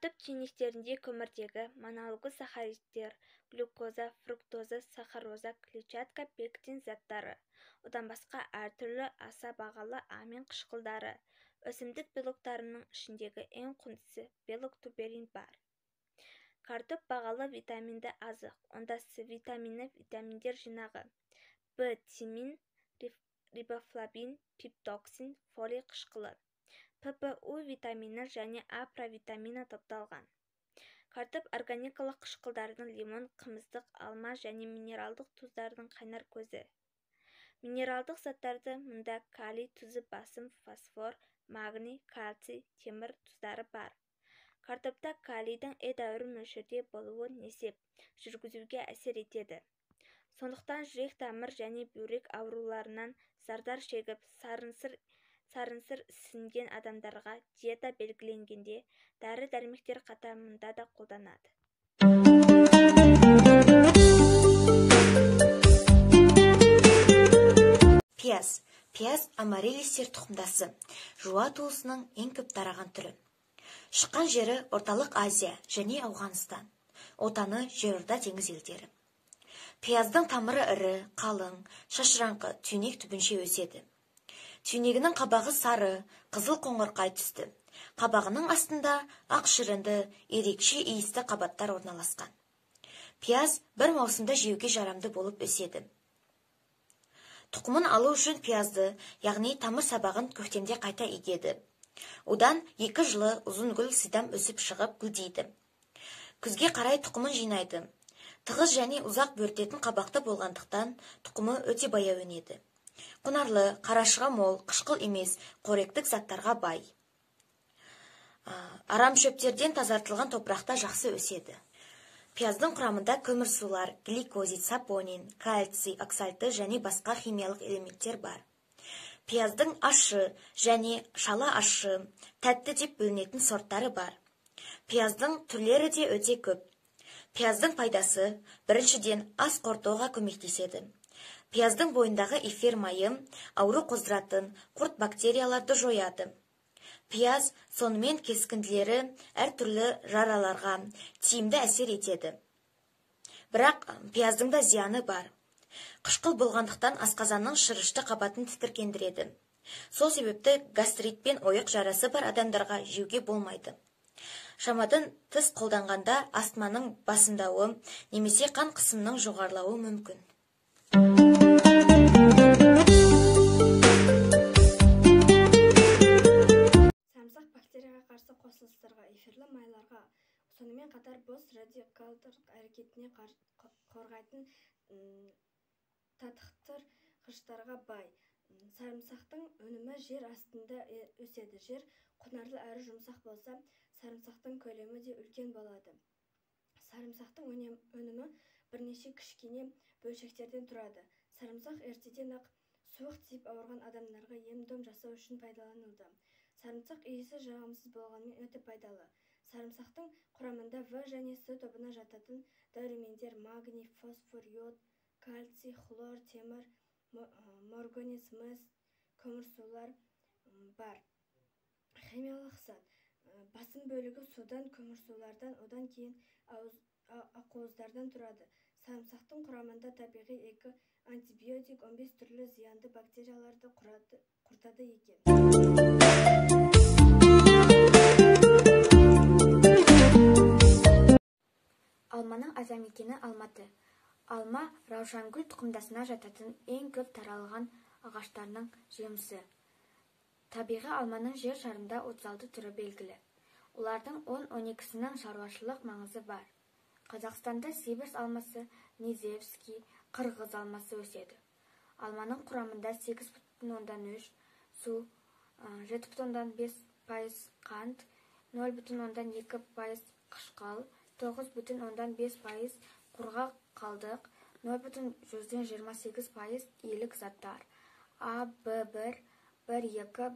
Картоп түйнектерінде көміртегі, моноолигосахаридтер, глюкоза, фруктоза, сахароза, клетчатка, пектин заттары, одан басқа әртүрлі аса бағалы амин қышқылдары, өсімдік белоктарының ішіндегі ең құндысы белок туберин бар. Картоп бағалы витаминді азық, онда С витамині, витаминдер жинағы, В тимин, рибофлавин, пиптоксин, фолий қышқылы, ППУ витамині және А провитамині топталған. Картоп органикалық қышқылдардың, лимон, қымыздық, алма және минералдық тұздардың қайнар көзі. Минералдық заттарды мұнда калий тұзы басым, фосфор, магний, кальций, темір тұздары бар. Картопта калийдің едәуір мөлшерде болуы несеп жүргізуге әсер етеді. Сондықтан жүрек-тамыр және бүйрек ауруларынан зардап шегіп, сарынсыр ісінген адамдарға диета белгіленгенде дәрі-дәрмектер қатарында да қолданады. Пияз. Пияз амариллистер тұқымдасы, жуа туысының ең көп тараған түрі. Шыққан жері Орталық Азия және Ауғанстан. Отаны Жерорта теңіз елдері. Пияздың тамыры ірі, қалың, шашыраңқы, түйнек түбінше өседі. Түйнегінің қабағы сары, қызыл қоңырқай түсті. Қабағының астында ақ шырынды, ерекше иісті қабаттар орналасқан. Пияз бір маусымда жеуге жарамды болып өседі. Тұқымын алу үшін пиязды, яғни тамыр сабағын көктемде қайта егеді. Одан 2 жылы ұзын гүл сидам өсіп шығып гүлдейді. Күзге қарай тұқымын жинайды. Тығыз және ұзақ бөртетін қабақты болғандықтан тұқымы өте баяу өнеді. Құнарлы, қарашығы мол, қышқыл емес, қоректік заттарға бай. Арамшөптерден тазартылған топырақта жақсы өседі. Пияздың құрамында көмірсулар, гликозид, сапонин, кальций, оксальты және басқа химиялық элементтер бар. Пияздың ащы және шала ащы, тәтті деп бөлінетін сорттары бар. Пияздың түрлері де өте көп. Пияздың пайдасы біріншіден ас қорытуға көмектеседі. Пияздың бойындағы эфир майы ауру қоздыратын құрт бактерияларды жояды. Пияз сонымен кескінділері әртүрлі жараларға тиімді әсер етеді. Бірақ пияздың да зияны бар. Қышқыл болғандықтан асқазанның шырышты қабатын тітіркендіреді. Сол себепті гастрит пен ойық жарасы бар адамдарға жеуге болмайды. Шамадан тыс қолданғанда астманың басымдауы немесе қан қысымының жоғарылауы мүмкін. Сарымсақ бактерияға қарсы қосылыстарға, эфирлі майларға, сонымен қатар бос радикалдар әрекетіне қорғайтын татықтырғыштарға бай. Сарымсақтың өнімі жер астында өседі. Жер құнарлы әрі жұмсақ болса, сарымсақтың көлемі де үлкен болады. Сарымсақтың өнімі бірнеше кішкене бөлшектерден тұрады. Сарымсақ ертеден-ақ суық тиіп ауырған адамдарға ем-дом жасау үшін пайдаланылды. Сарымсақ иісі жағымсыз болғанымен өте пайдалы. Сарымсақтың құрамында В және С тобына жататын дәрумендер, магний, фосфор, йод, кальций, хлор, темір, марганец, мыс, көмірсулар бар. Химиялық зат. Басым бөлігі судан, көмірсулардан, одан кейін ақуыздардан тұрады. Сарымсақтың құрамында табиғи 2 антибиотик, 15 түрлі зиянды бактерияларды құртады екен. Алманың атамекені Алматы. Алма раушангүл тұқымдасына жататын ең көп таралған ағаштарының жемісі. Табиғи алманың жер шарында 36 түрі белгілі. Олардың 10-12-сінің шаруашылық маңызы бар. Қазақстанда Сиверс алмасы, Низевский, Қырғыз алмасы өседі. Алманың құрамында 8,3 су, 7,5% қант, 0,2% қышқыл, 9,5% құрғақ қалдық, 0,28% иілік заттар, А, В1, В2,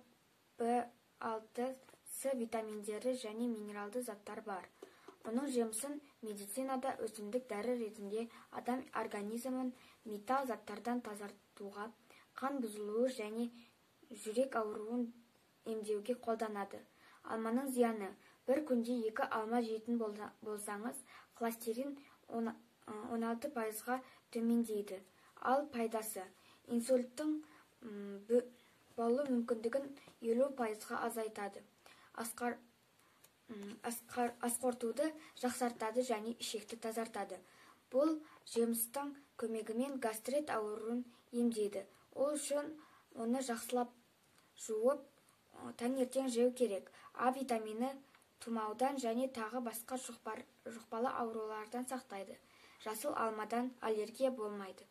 В6, С витаминдері және минералды заттар бар. Оның жемісін медицинада өсімдік дәрі ретінде адам организмін металл заттардан тазартуға, қан бұзылуы және жүрек ауруын емдеуге қолданады. Алманың зияны: бір күнде 2 алма жейтін болсаңыз, холестерин 16%-ға төмендейді. Ал пайдасы: инсульттың болу мүмкіндігін 50%-ға азайтады. Асқорытуды жақсартады және ішекті тазартады. Бұл жемістің көмегімен гастрит ауруын емдейді. Ол үшін оны жақсылап жуып, таңертең жеу керек. А витамині тұмаудан және тағы басқа жұқпалы аурулардан сақтайды. Жасыл алмадан аллергия болмайды.